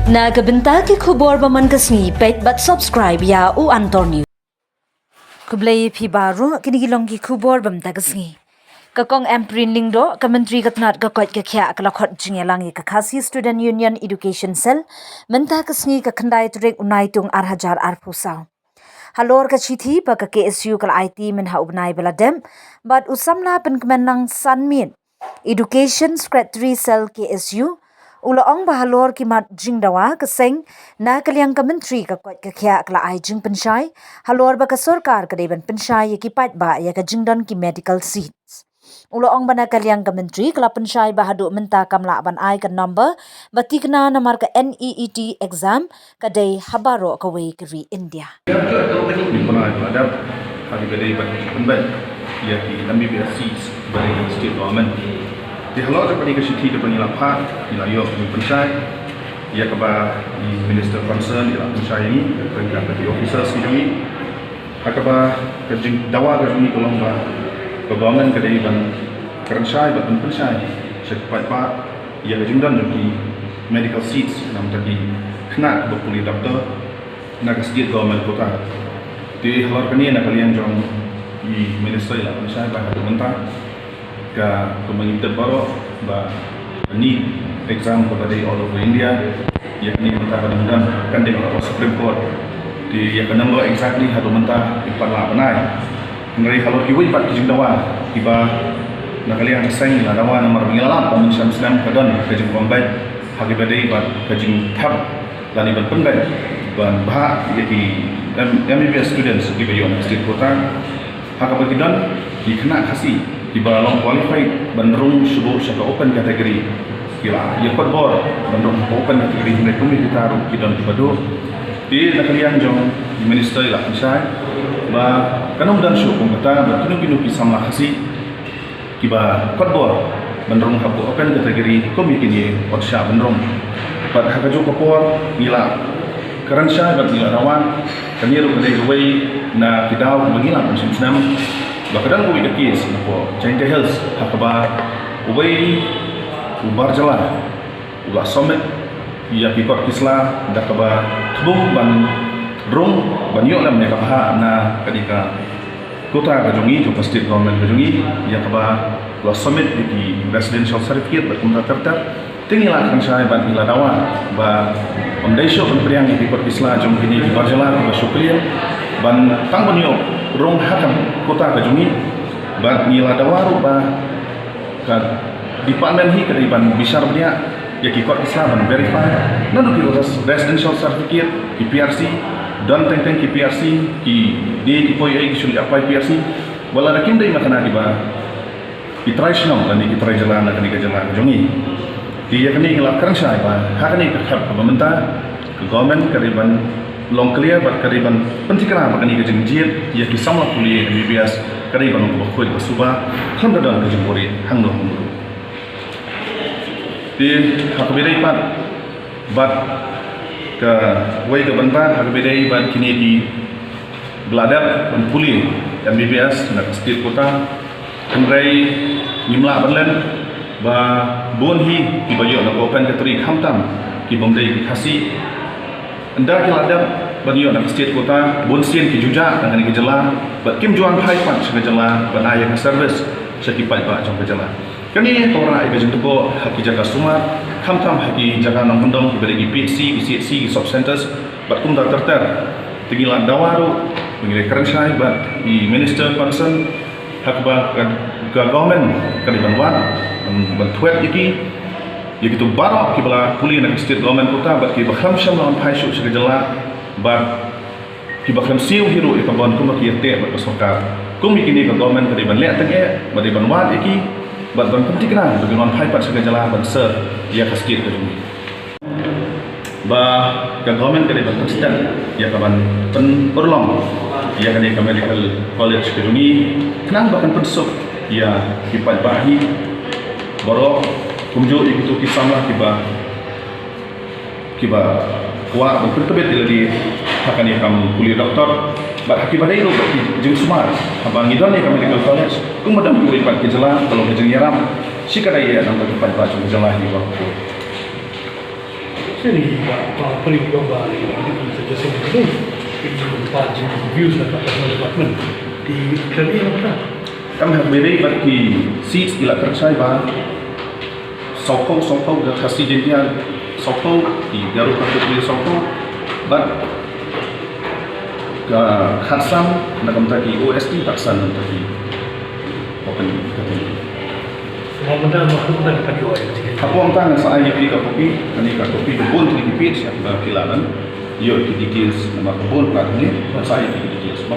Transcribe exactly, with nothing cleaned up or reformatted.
Na ka bynta ki khubor ba man ka sngi, peit bad subscribe ïa U Antor News. Khublei phi baroh, kine ki long ki khubor ba man ka sngi. Ka Kong Ampareen Lyngdoh, ka Myntri ka tnad ka koit ka khiah, ka la khot jingïalang ïa ka Khasi Student Union Education Cell mynta ka sngi, ka khyndai tarik u Naitung ar hajar arphew saw. Halor ka shithi ba ka K S U ka la aiti mynha u bnai ba la dep, bad u samla pynkmen lang san miet, Education Secretary Cell K S U, u la ong ba halor ki mat jingdawa, ka seng na ka liang ka Myntri ka koit ka khiah ka la ai jingpynshai halor ba ka sorkar ka dei ban pynshai ïa ki paidbah ïa ka jingdon ki medical seats. U la ong ba na ka liang ka Myntri ka la pynshai ba haduh mynta kam lah ban ai ka number ba tikna namar ka NEET exam ka dei ha baroh kawei ka ri India. Ngi pynai ba la dep ha ki ba dei ban pynbeit ïa ki MBBS seats ba dei na state government. Te halor kane ka shithi kaba ngi la phah, ngi la ïoh jingpynshai ïa kaba i minister concern i la pynshai ïa ngi, ryngkat bad ki officers ki jong ngi. Ha kaba ka jingdawa ka jong ngi ka long ba ka government ka dei ban kren shai bad ban pynshai sha ki paidbah ïa ka jingdon jong ki medical seats, namar ki khynnah kiba pule doctor na ka state government quota. Te halor kane na ka liang jong i minister i la pynshai ba haduh mynta, ka, kumba ngi tip baroh ba NEET exam kaba dei all over India, ïa kane mynta ka dang don pending ha Supreme Court. Te ïa ka number exactly haduh mynta ngim pat lah ban ai. Hynrei halor kiwei pat ki jingdawa kiba na ka liang ka seng la dawa namar ba ngi la lap ba mynshem snem ka don ka jingpynbeit ha kiba dei bad ka jingthep lane ban pynbeit ban bhah ïa ki M-, MBBS students kiba ïoh na state quota. Ha kaba ki don ki khynnah Khasi kiba long qualified ban rung shuh sha ka open category, ki la ïa kot bor ban rung ha ka open category, hynrei kum kita ruh ki don kiba duh. Te na ka liang jong i minister i la pynshai ba kan ym don shuh kum kata, ba kino kino ki samla Khasi kiba kot bor ban rung ha ka open category kum ïa kine ki kot shah ban rung. Bad ha kajuh ka por ngi la kren shai bad ngi la dawa, kane ruh ka dei kawei na ki daw ba ngi la mynshem snem ba ka don kawei ka case na poh Jaiñtia Hills ha kaba uwei u bar jylla u la submit ïa ki kot ki sla da kaba thmu ban rung ban ïoh lem ïa ka bhah na kane ka quota ka jong ngi, jong ka state government ka jong ngi, ïa kaba la submit ïa ki residential certificate bad kumta ter ter. Te ngi la kren shai bad ngi la dawa ba ym dei shuh ban pdiang ïa ki kot ki sla jong kine ki bar jylla kiba shu clear ban tang ban ïoh rung ha ka quota ka jong ngi. Bad ngi la dawa ruh ba ka department hi ka dei ban bishar bniah ïa ki kot ki sla ban verify naduh ki res-, residential certificate, ki PRC, don teng teng ki PRC, ki dei ki poi ei ki shu leit apply PRC, wat la da kim dei ma kane kiba ki trai shnong lane ki trai jylla na kane ka jylla ka jong ngi. Te ïa kane ngi la kren shai ba ha kane ka khep kaba mynta ka government ka dei ban long clear bad ka dei ban pynthikna ba kane ka jingjied ïa ki samla pule MBBS ka dei ban long kaba khuid ba suba, khlem da don ka jingbuhrieh hangno hangno ruh. Te ha kaba dei pat bad kawei ka bynta ha kaba dei bad kine kiba la dep ban pule MBBS na ka state quota, hynrei ngim lah ban len ba bun hi kiba ïoh na ka open category khamtam kibym dei ki Khasi. Ynda ki la dep ban ïoh na ka state quota, bunsien ki jujah na kane ka jylla bad kim ju wan phai pat sha ka jylla ban ai ïa ka service sha ki paidbah jong ka jylla. Kane ka wanrah ïa ka jingtbok ha ki jaka sumar, khamtam ha ki jaka nongkyndong kiba dei ki PHC, ki CHC, ki sub centers bad kumta ter ter. Te ngi la dawa ruh, ngi la kren shai bad i minister concern ha kaba ka, ka government ka dei ban wad, ban, ban thwet ïa ki, ïa kito baroh kiba la pule na ka state government quota bad kiba khlem shym la wan phai shuh sha ka jylla bad kiba khlem siew hi ruh ïa ka bond kumba ki ïateh bad ka sorkar. Kum ïa kine ka government ka dei ban leh tang eh, ba dei ban wad ïa ki bad ban pynthikna ba kin wan phai pat sha ka jylla ban serve ïa ka state ka jong ngi. Ba ka government ka dei ban pynstep ïa ka ban pynurlong ïa kane ka medical college ka jong ngi, khnang ba kan pynsuk ïa ki paidbah hi baroh, kumjuh ïa kito ki samla kiba, kiba kwah ban pyntbit ïa lade ha kane ka kam pule doktor, bad ha kiba dei ruh ki jingsumar haba ngi don ïa ka medical college, kumba don kiwei pat ki jylla, ka long ka jingïarap shikatdei ïa nangta ki paidbah jong ka jylla hi baroh. Sini ba ba pari ba ba ni ni suggestion ni. Itu pa jing views na ka personal department. Di kami apa? Kam hak beri bad ki seats ila kerchai ba. Sokong sokong ga Khasi Jaintia sokong, ki Garo ka putri sokong, bad ka khatsan na kamta ki O S T, khatsan na kamta ki open category. Mo mata mo mata ka padi oi. Hapo ang tang sa ai pi ka kopi, ani ka kopi ka bon ni ki page ya ba kilanan. Yo ki details na ma ka bon ka ni sa ai ki details. Mo.